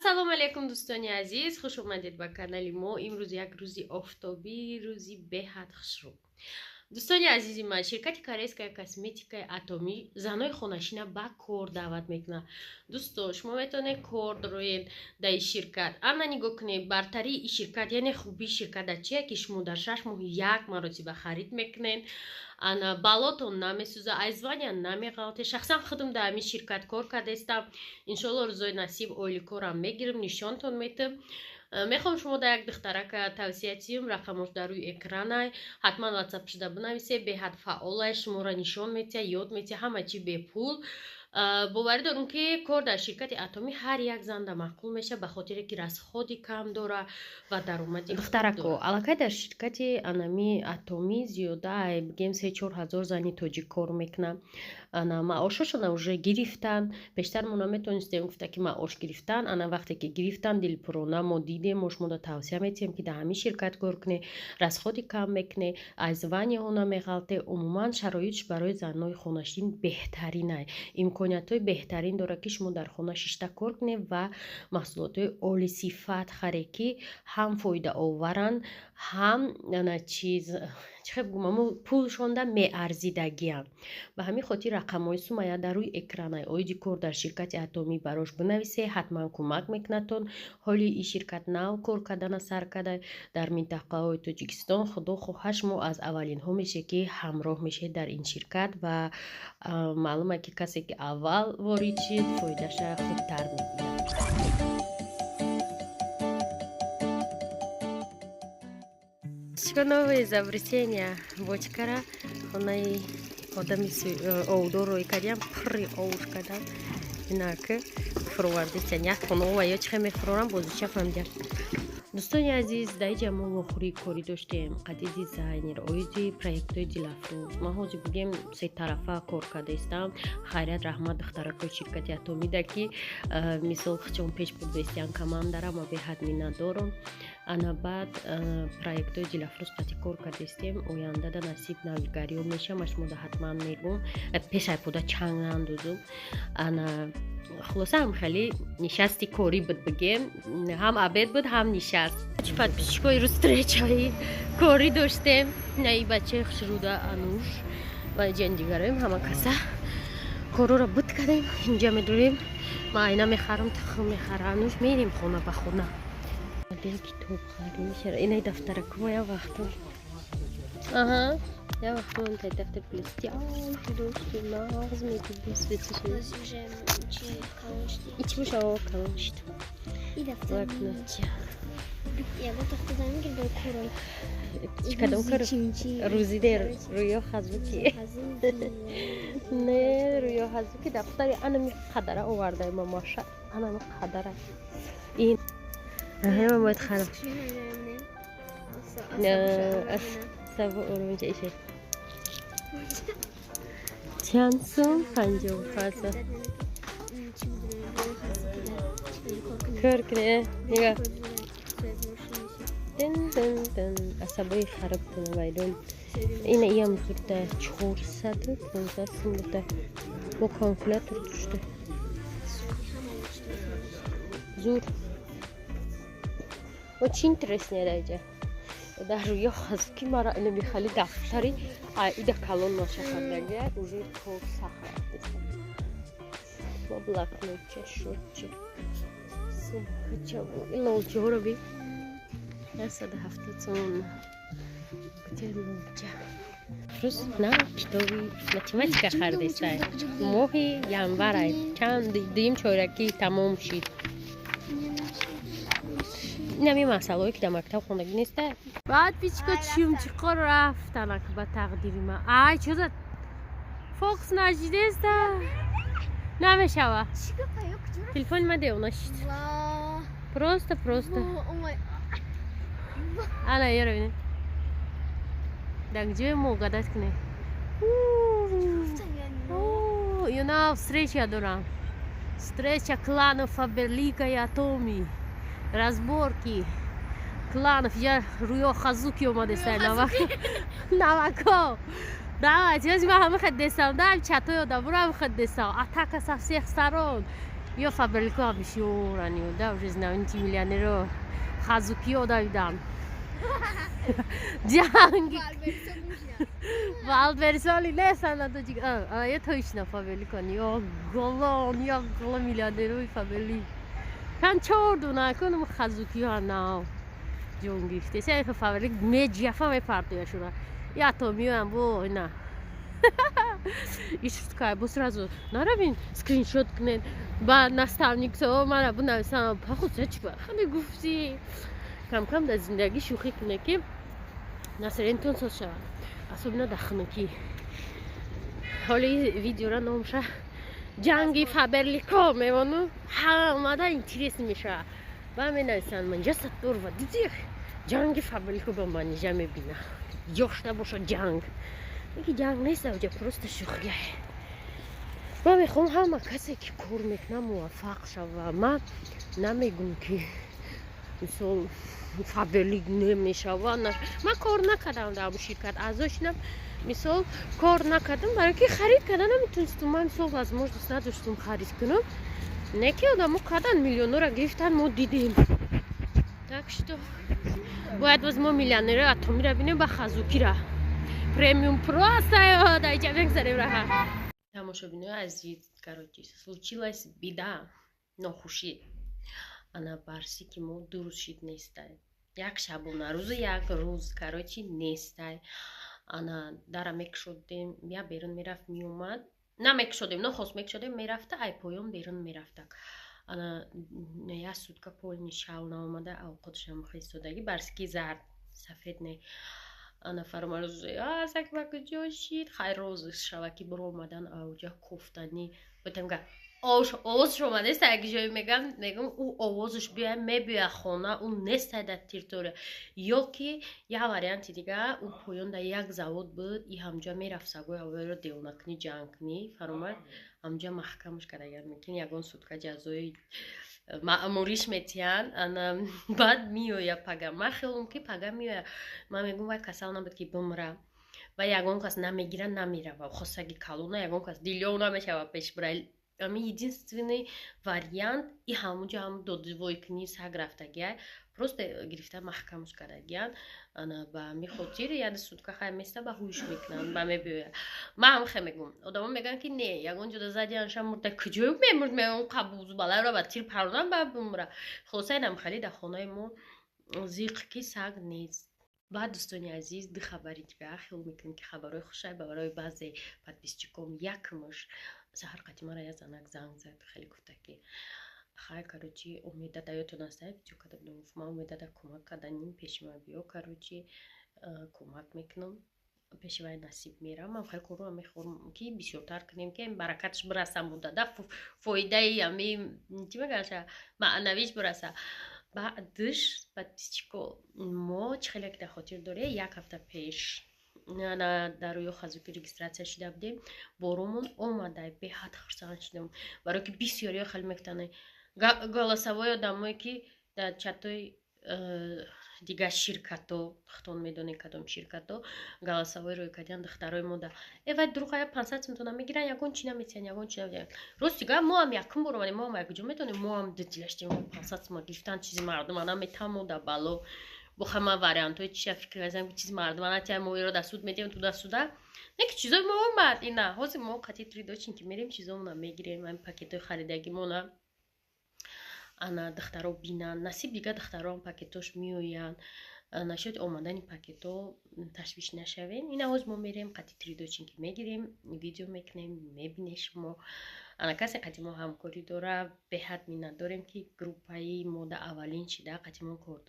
Ассалому алайкум, дӯстони азиз, хуш омадед ба канали мо. Имрӯз як рӯзи офтобӣ, рӯзи беҳад хушрӯ. Дӯстони азизи ман, ширкати корейская косметикаи Атомӣ занои хонашина ба кор даъват мекунад. Дӯсто, шумо метавонед кор дороед дар ин ширкат. Ана, нигоҳ кунед, бартарии ин ширкат, яъне хубии ширкат дар чие, ки шумо дар 6 моҳ як маротиба харид мекунед, ана баллотон намесӯза, аз звания намеғалте. Шахсан худам дар ҳамин ширкат кор кардаистам. Иншоалло, рӯзои насиб ойликорам мегирам, нишонтон метам. Мехоҳам шумо дар як духтарака тавсия тиём, рақамош дар рӯи экранай, ҳатман ватсап шуда бинависед. Беҳад фаъолай, шуморо нишон метиҳад, ёд метиҳад, ҳама чи бепул. Боварӣ дорам, ки кор дар ширкати Атомӣ ҳар як занда маъқул мешавад, ба хотире ки расходи кам дора ва даромади. Духтарако, аллакай дар ширкати анами Атомӣ зиёда, бигем, 3-4 ҳазор зани тоҷик кор мекунад. Ана маошошона уже гирифтан. Пештар мо наметонистем гуфта, ки маош гирифтан. Ана вақте ки гирифтан, дилпурона мо дидем. Мо шумода тавсия метиҳем, ки дар ҳамин ширкат кор кунед, расходи кам мекунед, аз званияҳо намеғалте. Умуман, шароитш барои занои хонашин беҳтаринай, имкониятҳои беҳтарин дорад, ки шумо дар хона шишта кор кунед ва маҳсулотҳои олисифат харе, ки ҳам фоидаоваранд, ҳам ана чиз, чӣ хел бигӯм, амо пулшонда меарзидагиам. Ба ҳамин хотир рақамҳои Сумая дар рӯи экранай. Оиди кор дар ширкати Атомӣ барош бинависе, ҳатман кӯмак мекунадтон. Ҳоли ин ширкат нав кор кардана сар карда дар минтақаҳои Тоҷикистон. Худо хоҳад, шумо аз аввалинҳо мешед, ки ҳамроҳ мешед дар ин ширкат, ва маълуме, ки касе ки аввал ворид шид, фоидаша хубтар мебинад. Чико, новое изобретение, бочкара хонаи одами овдор рӯй кардям, пурри овуш кардам. Инак фуровардистян як хона ова ё чихе мефурорам, бозича фаҳмидям. Дӯстони азиз, дар иҷа мо вохӯрии корӣ доштем қади дизайнер оиди проектҳои Дилафрӯз. Ман ҳозир, бигем, сетарафа кор кардаистам. Хайрият, раҳмат духтаракои ширкати Атомида, ки мисол хичон пеш бурдаистиян командара, ма беҳад миннатдорам. Ана баъд проектҳои Дилафрӯз қати кор кардаистем. Ояндада насиб навигариё мешавам, ма шумода ҳатман мегӯм, пешайпода чанг наандозум. Ана хулоса, ҳам хеле нишасти корӣ буд, бигем, ҳам обед буд, ҳам нишаст. Чи подписчикои, рӯз встречаи корӣ доштем. Наи бачаи хушрӯда Ануш ва ҷани дигароем, ҳама каса корора буд кардем. Инҷа медорем, ма айна мехарам, тухм мехара Ануш, мерем хона ба хона. Китоб харим, инай дафтаракума. Я вақтон, аҳа, я вақтон тай дафтар блестящий доштем, нағз мегирдем. Ичи боша, о, калон шид. Блокнотча. Чӣ кадом кор рӯзи дер рӯё хазуки не, рӯё хазуки дафтари анами қадара овардаи мамаша, анами қадара ин ҳама бояд харам. Сабу орумча ише чанд сум? 55. Кор куне, нигоҳ. Дин дин дин, асабои хароб куна вайдон. Ина иям зурда, 415 сум буда, бо калкулятор дошта, зур. Очень интересно. Даҷа дар рӯё ки мара инами хали дафтари ида калон нашахардагия, уже кор сахт. Ма блокнотча, шотча, сумкача, лолчаҳоро би, 170 сомон лолча. Рӯз на китоби математика хардеста. Моҳи январай, чанд дуюм чоракӣ тамом шид. Инами масъалаҳое, ки дар мактаб хондагӣ неста. Баъд пичко чумчиқо рафтанак ба тақдири ман. Ай, чоза фокус нашидеста, намешава. Телефони ма девона шид, просто просто. Ана ёра бинед, дар ҷое мо гадат кунед. Юна встреча дорам, встреча кланов Фаберлика и Атоми, разборки кланов. Я рӯё хазуки омадеста, навако. Давай, чизи ма ҳама хед десам, да, чатои одамуро ҳама хед десам. Атака со всех сторон. Ё Фаберлико бисёрани, да, уже знаменитый миллионеро хазукиё давидан. Ҷанги Вайлдберрисоли нестан на тоҷик. Я точно Фаберликон. Ё голон, ё голон миллионерои Фаберлик. Кан чор дуна кунум хазукиё нав ҷон гирифте. Се Фаберлик меҷафа мепартояшура. Я атомиёам бо ина. Ишуткай бо сразу наравин скриншот кунед, ба наставник со мара бинависам, пахуса чӣ хеле гуфтӣ. Камкам дар зиндагӣ шӯхӣ кунед, ки настроение тон соз шавад, особенно дар хунукӣ. Ҳоли видеора номша «Ҷанги Фаберлико» мемону, ҳамада интерес мешавад. Ба менависанд: «Манҷа Сатторова, диди ҷанги Фаберлико?» Ба манижа мебина, ёшта бошад ҷанг. Ки ҷанг нест авҷа, просто шӯхия. Ман мехоҳам ҳама касе, ки кор мекунад, муваффақ шава. Ман намегум, ки мисол Фаберлик намешава. Ман кор накардам дар ширкат, аъзо шудам, мисол, кор накардам, барои ки харид карда наметонистум. Ман, мисол, возможность надоштум харид кунам. Не ки одамо кардан, миллионора гирифтан, мо дидем. Так что бояд боз мо миллионерои атомиро бинем, ба хазукира премиум про астаё даиҷа бегзарем раҳа. Тамошобинои азиз, короче, случилась беда, нохушӣ. Ана барси ки мо 2 рӯз шид нестай, як шабона рӯзу як рӯз, короче, нестай. Ана дара мекушодем, я берун мерафт, меомад, намекушодем, нохост мекушодем, мерафта, ай поён берун мерафта. Ана як сутка полный шав наомада, авқоташам хистодагӣ. Барсики зард, сафед не. Ана фаромарз сак ба куҷо шид? Хайр, роз шава ки биромадан, авҷа кофтанӣ бутамга овозш омадест як ҷое. Мегам, мегам, ӯ овозш бия, мебиёя хона, ӯ нестай дар территория. Ё ки як варианти дига, ӯ поён дар як завод буд, и ҳамҷа мерафт, сагои ҳавоиро девонакунӣ, ҷангкунӣ. Фаромад, ҳамҷа маҳкамаш кардаган, мумкин ягон сутка ҷазои маъмуриш метиҳанд. Ана баъд меоя пага. Ман хелом, ки пага меоя. Ман мегӯм, вай касал набуд, ки бимра ва ягон кас намегира, намерава. Хосаги калона ягон кас дилёв намешава пеш бира. Ами единственный вариант и ҳамунҷо ҳам додвойкунӣ саг рафтагиай, просто гирифта маҳкамаш кардагиян. Ана ба ҳами хотир як сутка хай места, ба ҳуш мекунанд, ба мебиёя. Ман ҳам хе мегӯм, одамо мегӯянд, ки не, ягон ҷода задианша, мурда, куҷое мемурд? Меон қабуз баларо ба тир паронам, ба бумра. Хулоса, инам хали дар хонаи мо зиқ, ки саг нест. Баъд, дӯстони азиз, ду хабари дигар. Хиёл мекунем, ки хабарҳои хушай ба барои баъзе подписчик ом. Якмаш, саҳар қати мара як занак занг зад, хеле гуфта, ки хай, короче, Умеда да ёдтон аст, видео карда будам. Ман Умедада кӯмак карданим, пеши ман биё, короче, кӯмак мекунам. Пеши вай насиб мерам. Ман хеле корро мехоҳам, ки бисёртар кунем, ки баракаташ бираса, муддада фоидаи ами чӣ мегаша, маънавиш бираса. Баъдш, подписчик о, мо чӣ хеле ки дар хотир доре, як ҳафта пеш дар рӯё хазуки регистрация шида будем, боромон омада, беҳад хурсанд шудам, барое ки бисёриё хеле мегуфтанд, голосовой одамое, ки дар чатои дигар ширкато, худтон медонед кадом ширкато, голосовой рӯй кардиан духтарои мо да э вай дурӯға, 500 сумтона мегиран, ягон чи наметиҳан, ягон чи наметиҳан. Рости гап, мо ҳам якум бор омадем, мо ҳам якҷо медонем, мо ҳам дилаштем, 500 сума гирифтан, чизи мардума наметаҳам, мо дар бало бо ҳама вариантҳои чиша фикр кардам, ки чизи мардума натиҳам, мо иро дар суд медиҳем, туда суда не, ки чизои мо омад. Ина ҳозир мо қати тридочин ки мерем, чизомона мегирем, ҳамин пакетҳои харидагимона. Ана духтаро бинанд, насиб дигар духтароам пакетош меоянд. Насчёти омадани пакетҳо ташвиш нашавем. Ина ҳоз мо мерем, қати тридочин ки мегирем, видео мекунем, мебинед шумо. Ана касе қати мо ҳамкорӣ дора, беҳад миннат дорем, ки группаи мо да аввалин шида қати мо кор.